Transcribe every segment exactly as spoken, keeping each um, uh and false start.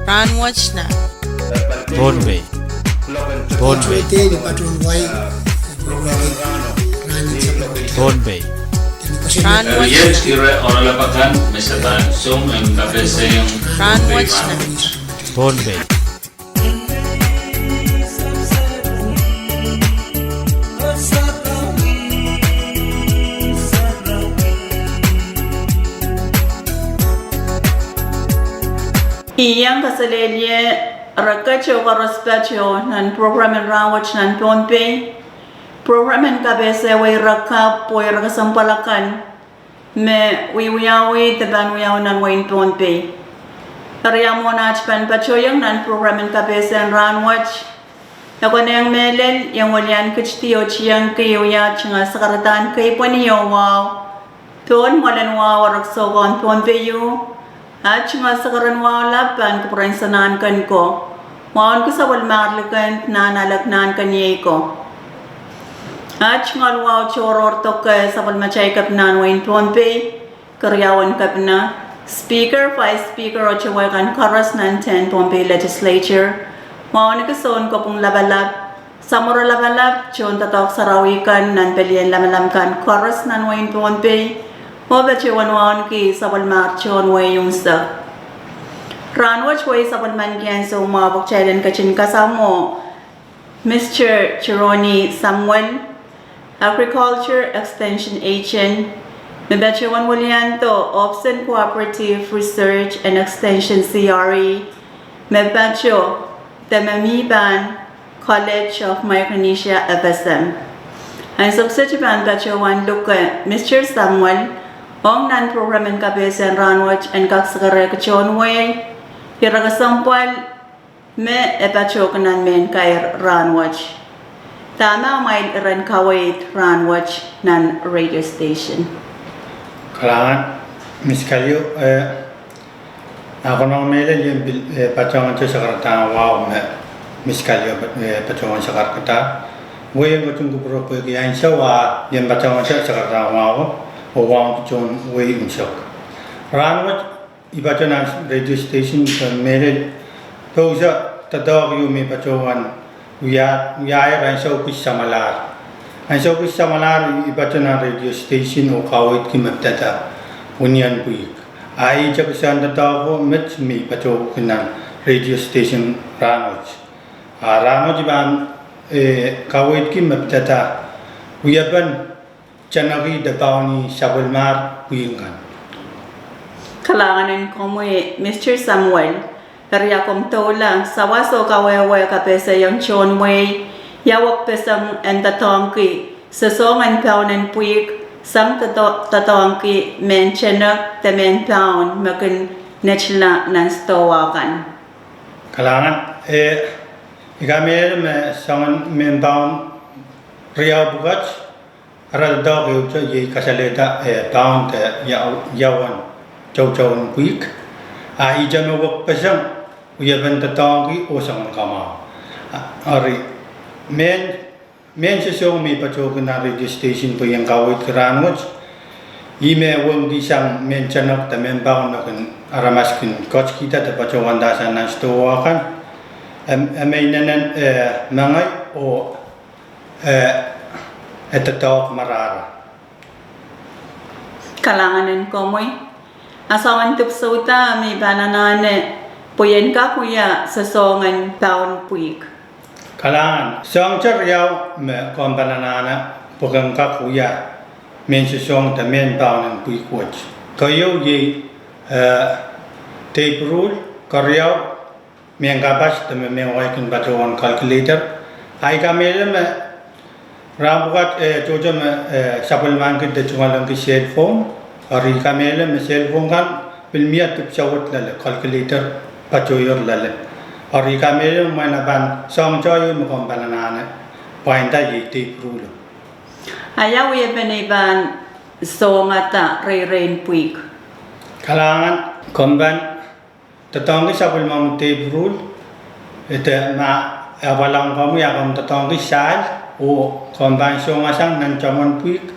Rahnwet nan Pohnpei. Pohnpei. Pohnpei. Rahnwet nan Pohnpei. I iang kaselehlie rehn kitail koaros patoh nan program en Rahnwet nan Pohnpei. Program en kapehse wei rehn kapw oh rehn kesempwal akan me wiewiawi de pahn wiawi nan wehin Pohnpei. Eri mwohn aht pahn patohwan nan program en kapehse en rahnwet, e konehng mehlel iang welian kit di oh tiengki wia tungoal sakaradahn keipweni oh wahu pohn mwoalen wahu erekiso kan Pohnpei ieu. Aht tungoal sakaradahn wahu lap pahn kupwuren Sanahnken ko, wahu en Sapwellimahr Likend, Nahnalek, Nahnkeniei ko. Aht tungoal wahu tohrohr doke sapwellimatail kepina en wehin Pohnpei, keriaun kepina, Speaker, Vice Speaker oh towe kan koaros nan tehn Pohnpei Legislature, wahu en Soun Kopwung Lapalap, Samworo Lapalap, tohn doadoahk sarawi kan nan pelien lamalam kan koaros nan wehin Pohnpei, oh patohwan wahu en sapwellimahr tohn wehi unsek. Rahnwet wei sapwellimaniki ansou mwahu pwe kitail en ketin kasamwo Mister Tironi Samuel, Agriculture Extension Agent, me patohwan weliandi Ohpis en Cooperative Research and Extension, C R E, me patoh de me mi pahn College of Micronesia, F S M. Ansou kiset I pahn patohwan luke Mister Samuel ong nan program en kapehse en rahnwet en kak sakaradahn tohn wehi, ire kesempwal me e patohki nan mehn kair rahnwet, dahme amwail iren kaweid rahnwet nan radio station. Kalahngan, Miss Kalio, eh, a konehng mehlel I en pil, eh, patohwan sakaradahn wahu me Miss Kalio, eh, patohwan sakaradahn. Wehi en ketin kupwure pwehki ansou a I en patohwan sakaradahn wahu, oh wahu en tohn wehi unsek. Rahnwet I patohwan nan radio station pwe mehlel, pwe unsek doadoahk ieu me I patohwan wia, wiahier ansou kis samwalahr. Ansou kis samwalahr I patohwan nan radio station oh kaweidki me pidada winian pwihk. A ih teki soangen doadoahk ko met me I patohki nan radio station rahnwet. A rahnwet I pahn, eh, kaweidki me pidada wiepen teneki de pauni sapwellimahr pwihk kan. Kalahngan en komwi, Mister Samuel, eri a komw doula sawas oh kawehwe kapehse iong tohn wehi, ia wekpeseng en doadoahngki soahngen paun en pwihk sang doadoa-, doadoahngki mehn tenek de mehn paun me kin netila nan sidohwa kan. Kalahngan, eh, I kamehlele me soahngen mehn paun riau pwukat, ara doadoahk ehute iei kasalehda, eh, paun de ia-, iawen toutoun pwihk. A ihte me wekpeseng wiepen doadoahngki oh soahngen kamwahu. A, eri, mehn, mehn soahngen me I patohki nan radio station pwe I en kaweidki rahnwet, ih me wengki sang mehn tenek de mehn paun me kin aramas kin ketikihda de patohwanda sang nan sidohwa kan, em, em inenen, eh, mengei oh eh, e doadoahk marahra. Kalahngan en komwi. A soahngen dipwisou da me I pahn anahne pwe I en kak wia soahngen paun pwihk? Kalahngan, soahngte riau me komw pahn anahne pwe komw kak wia mehn soahng de mehn paun en pwihk wet. Keieu iei, eh, deipwuruhl, keriau, mehn kapas de me mehn wai kin patohwan calculator. A I kamehlele me rahn pwukat, eh, tohto me, eh, sapwellimanki de tungoalengki cell phone. Eri I kamehlele me cell phone kan pil mie dipwisou wet loale, calculator patohier loale. Eri I kamehlele me mwein a pahn soahngen ieu me komw pahn anahne pwainda iei deipwuruhl. A ia wiepen I pahn songada reirein pwihk? Kalahngan, komw pahn doadoahngki sapwellimomwi deipwuruhl, ede ma e apwalih komwi a komw doadoahngki sahl, oh komw pahn songasang nan tamwen pwihk,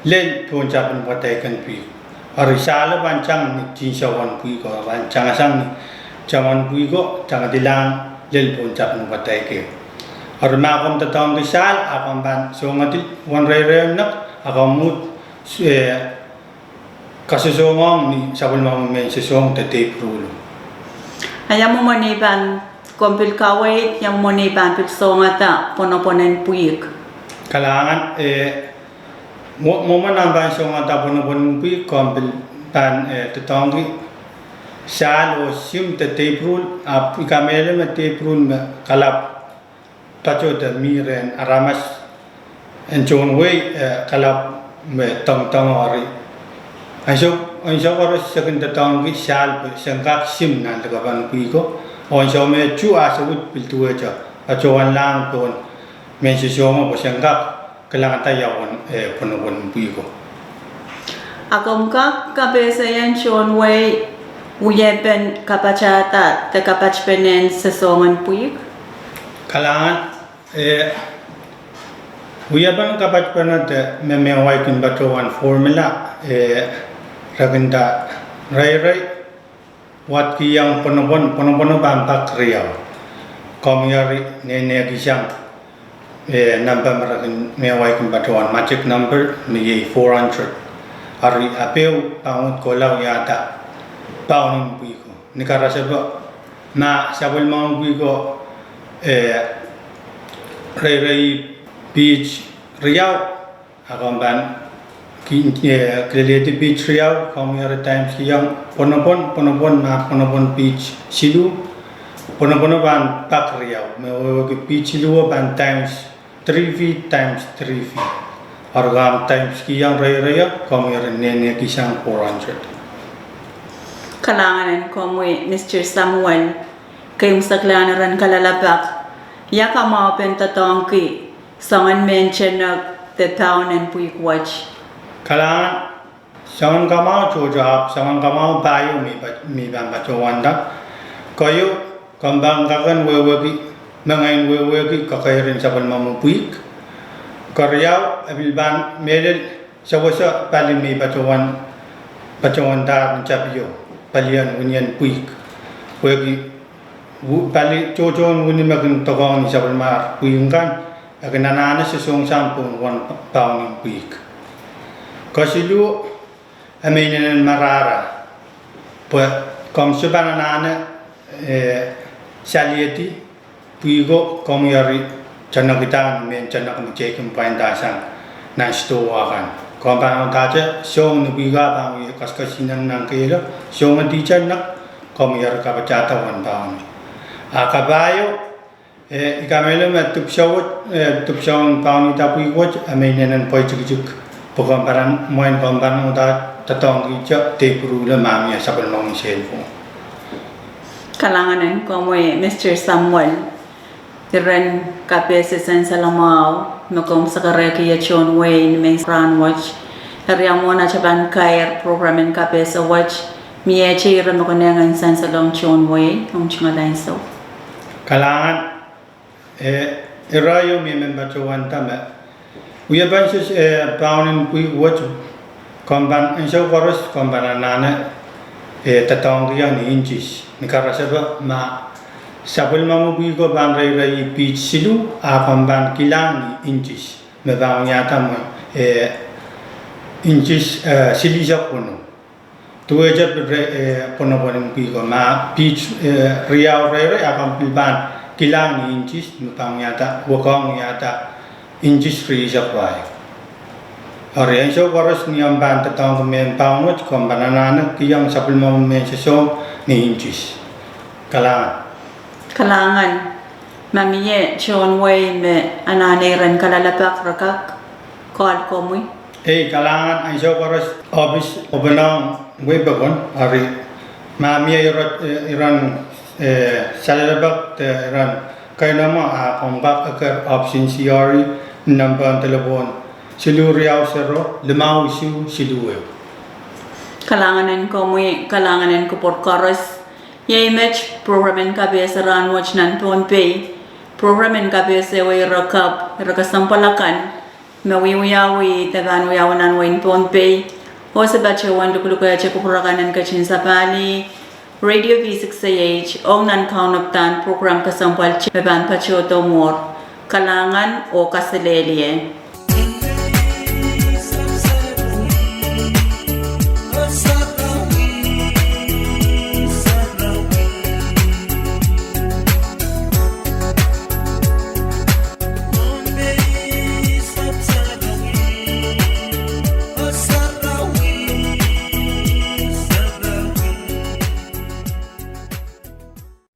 lel pohn sapin pwadeiken pwihk. Eri sahlo pahn tang ni tinsowen pwihk, oh pahn tangasang ni Taman pwihko tangedilahng lel pohn sapwung padaik ehu. Eri ma komw doadoahngki sahl, a komw pahn songedi wen reireiohn nek, a komw uhd, eh, kasosongohng ni sapwellimomwi mehn sesong de deipuruhlu. A ia mwomwen I pahn, komw pil kaweid, ia mwomwen I pahn pil songada pwonopwon en pwihk? Kalahngan, eh, mwo-, mwomwen omw pahn songada pwonopwon en pwihk, komw pil pahn, eh, doadoahngki sahl oh sim de deipuruhl, ahpw I kamehlele me deipuruhl me kalap patohdo mi rehn aramas en tohn wehi, eh, kalap me dongedongo eri. Ansou, ansou koaros se kin doadoahngki sahl pwe se en kak sim nan likepen pwihko, oh ansou me tu a se uhd pil duwehte patohwanlahng pohn mehn sesongo pwe se en kak kilangada ia uwen, eh, pwonopwon en pwihko. A komw kak kapehsehiong tohn wehi wiepen kapatehda de kapatpene en sesongen pwihk? Kalahngan, eh, wiepen kapatpene de me mehn wai kin patohwan formula, eh, re kin nda reirei, wadkiong pwonopwon, pwonopwono pahn pak riau. Komwi eri nehnehkisang, eh, nempeh me re kin, mehn wai kin patohwan magic number me iei four hundred. Eri apehu pahn uhd kohla wiahda paun en pwihko. Ni karasepe, ma sapwellimomwi pwihko, eh, reirei piht riau, a komw pahn ki-, eh, kilelehdi piht riau, komwi eri times kihong pwonopwon, pwonopwon, ma pwonopwon piht siluh, pwonopwono pahn pak riau, me wehwehki piht siluh pahn times three feet times three feet. Eri komw times kihong reireio, komwi eri nehnehkisang four hundred. Kalahngan en komwi, Mister Samuel, keimwseklahn iren kalelapak, ia kamwahu pen doadoahngki soangen mehn tenek de paun en pwihk wet? Kalahngan, soangen kamwahu tohto, ahpw soangen kamwahu pahieu me I pa-, me I pahn patohwanda. Keieu, komw pahn kak en wehwehki, mengein wehwehki kekeir en sapwellimomwi pwihk. Keriau, e pil pahn mehlel sewese pali me I patohwan, patohwandahr ni tapio, palien winien pwihk. Pwehki wi-, pali tohtohn wini me kin doadoahngki sapwellimomwi pwihk kan, e kin anahne sesong sang pohn uwen pa-, paun en pwihk. Kesiluh, e me inenen marahra, pwe komw sohte pahn anahne, eh, saliedi pwihko, komwi eri tenekidahng mehn tenek me teikin pwainda sang nan sidohwa kan. Komw pahn audehte song ni pwihko a pahn wie kaskesihneng nan kehlo, songedihte nek, komwi eri kapatahda uwen paun. A kapahieu, eh, I kamehlele me dipwisou wet, eh, dipwisoun paunihda pwihk wet, e me inenen pwei tikitik, pwe komw pahn, mwein komw pahn audehte doadoahngkihte deipuruhlo ma mie sapwellimomwi cell phone. Kalahngan en komwi, Mister Samuel, iren kapehse sansal mwahu me komw sakarehki ie tohn wehi ni mehn rahn wet. Eri ia mwomwen atail pahn kair program en kapehse wet, miehte ire me konehng en sansalohng tohn wehi ong tungoal ansou? Kalahngan, eh, ire ieu me I men patohwanda me wiepen se, eh, paun en pwihk wet, komw pahn, ansou koaros komw pahn anahne, eh, doadoahngkihong ni inches. Ni karasepe, ma sapwellimomwi pwihko pahn reirei piht siluh, a komw pahn kilang ni inches, me pahn wiahda mwein, eh, inches, eh, silihsek weneu. Duwehte pil re-, eh, pwonopwon en pwihko, ma piht, eh, riau reirei, a komw pil pahn kilang ni inches, me pahn wiahda, wekong wiahda inches rieisek pahieu. Eri ansou koaros ni omw pahn doadoahngki mehn paun wet, komw pahn anahne kihong sapwellimomwi mehn sesong ni inches. Kalahngan. Kalahngan. Ma mie tohn wehi me anahne iren kalelapak, re kak call komwi? Ei, kalahngan, ansou koaros ohpis openohng wehi pokon, eri ma mie ire-, eh, iren, eh, salelapak de iren keinemwe, a komw kak eker ohpis en CRE, nempehn delepwohn siluh riau sero limau isuh siluh ehu. Kalahngan en komwi, kalahngan en kupwur koaros. Iei met program en kapehse rahn wet nan Pohnpei. Program en kapehse wet ire kapw, ire kesempwal akan me wiewiawi de pahn wiawi nan wehin Pohnpei, oh se patohwan lukulukehte kupwur akan en ketin sapahlih Radio V six A H ong nan kaunopadahn prokram kesempwal te me pahn patohdo mwohur. Kalahngan oh kaselehlie.